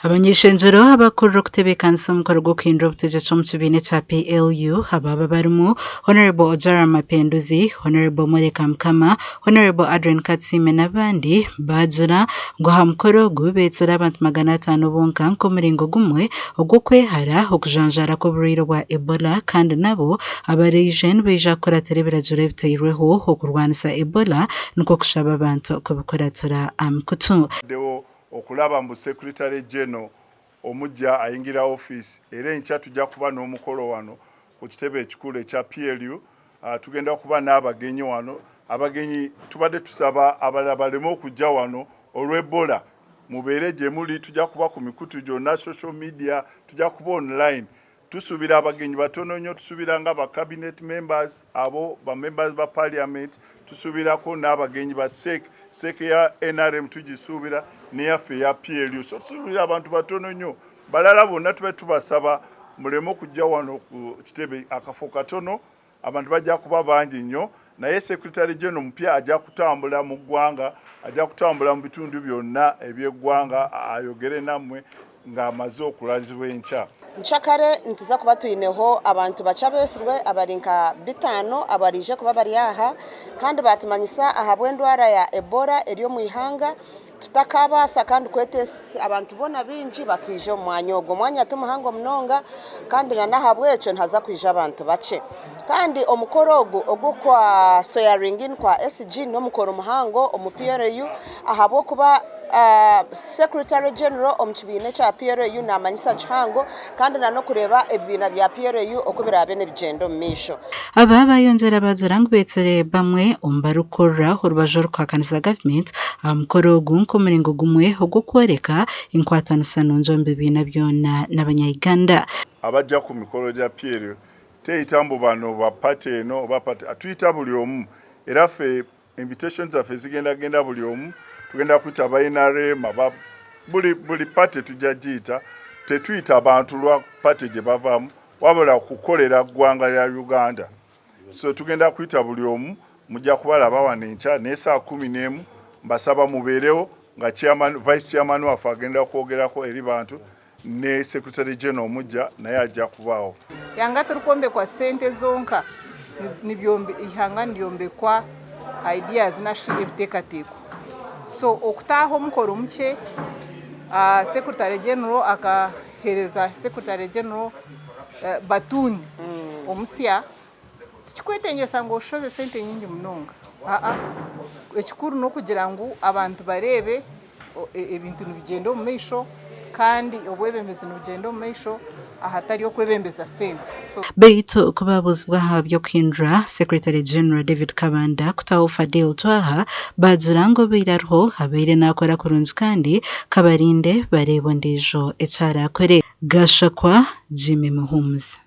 Abany'eishengyero abakurira okutebeekanisa omukoro gw'okuhindura obutegyeki omu kibiina ekya PLU abaaba barimu Hon. Ojara Mapenduzi, Hon. Moleka Mukama, Hon. Adrian Katsiime n'abandi baagira ngu aha mukoro ogu beetsire abantu 500 bonka nk'omuringo gumwe ogw'okwehara okujanjaara kw'oburwaire bwa Ebola kandi nabo abaraije nibaija kukuratira ebiragiro ebitairweho okurwanisa Ebola nikwo kushaba abantu kubikuratira aha mikutu. Okulaba mbu Secretary General omugya ayingira office era enkya tujja kuba n'omukolo wano ku kitebe ekikulu ekya PLU. Tugenda kuba n'abagenyi wano. Abagenyi tubadde tusaba abalala baleme okujja wano olw'Ebola. Mubeere gye muli, tujja kuba ku mikutu gyonna, social media, tujja kuba online. Tusuubira abagenyi batono nnyo, tusuubira nga ba cabinet members abo ba members ba parliament, tusuubirako n'abagenyi ba CEC, CEC ya nrm tugisuubira n'eyaffe eya PLU. So tusuubira abantu batono nnyo, balala bonna tube tubasaba muleme okujja wano ku kitebe, akafo katono, abantu bajja kuba bangi nnyo, naye Secretary General mupya ajja kutambula mu ggwanga, ajja kutambula mu bitundu byonna eby'eggwanga ayogere nammwe ng'amaze okulazibwa enkya. Nkyakare nituza kuba twineho abantu bakye abeetsirwe abari nka bitaano abaraije kuba bari aha kandi baatumanyisa ahabw'endwara ya Ebola eri omu ihanga Tutakaabaasa kandi kweta abantu boona baingi bakaija omu mwanya ogwo. Omwanya ti muhango munonga kandi n'ahabw'ekyo nihaza kwija abantu bakye. Kandi omukoro ogu ogw'okwa swearing in kwa SG n'omukoro muhango omu PLU ahabw'okuba Secretary General omu kibiina ekya PLU naamanyisa kihango kandi n'okureeba ebibiina bya PLU oku biraabe nibigyenda omu maisho. Aba bayongyera baagira ngu beetsire bamwe omu barikukorera orubaju orurikuhakanisa gavumenti aha mukoro ogu nk'omuringo gumwe ogw'okworeka enkwatanisa nungi omu bibiina byona n'abanya Uganda. Abajja ku mikolo gya PLU teyita mbu bano ba party eno oba party, tuyita buli omu era ffe invitation zaffe zigenda genda buli omu, tugenda kuyita aba nrm, aba buli, buli party tujja giyita, tetuyita bantu lwa party gye bavaamu wabula kukolera ggwanga lya Uganda. So tugenda kuyita buli omu, mujja kubalaba wano enkya naye saa 11 mbasaba mubeerewo nga chairman, vice chairman waffe agenda kwogerako eri bantu ne secretary general omujja naye ajja kubaawo. Ihanga tirikwombekwa sente zonka, eihanga niryombekwa ideas nashi ebiteekateeko. So okutaaha omukoro mukye, secretary general akaheereza secretary general batuuni omusya, tikikwetengyesa ngu oshoze sente nyingi munonga. Ekikuru n'okugira ngu abantu bareebe ebintu nibigyenda omu maisho kandi obwebembezi nibugyenda omu maisho ahatari okwebembeza sente. Beitu ku baabuuzibwa aha by'okuhindura Secretary General David Kabanda kutaho Fadil Twaha, baagira ngu obaire ariho abaire naakora kurungi kandi kabarinde bareebe ondiijo eki araakore. Gashakwa Jimmy Muhumuza.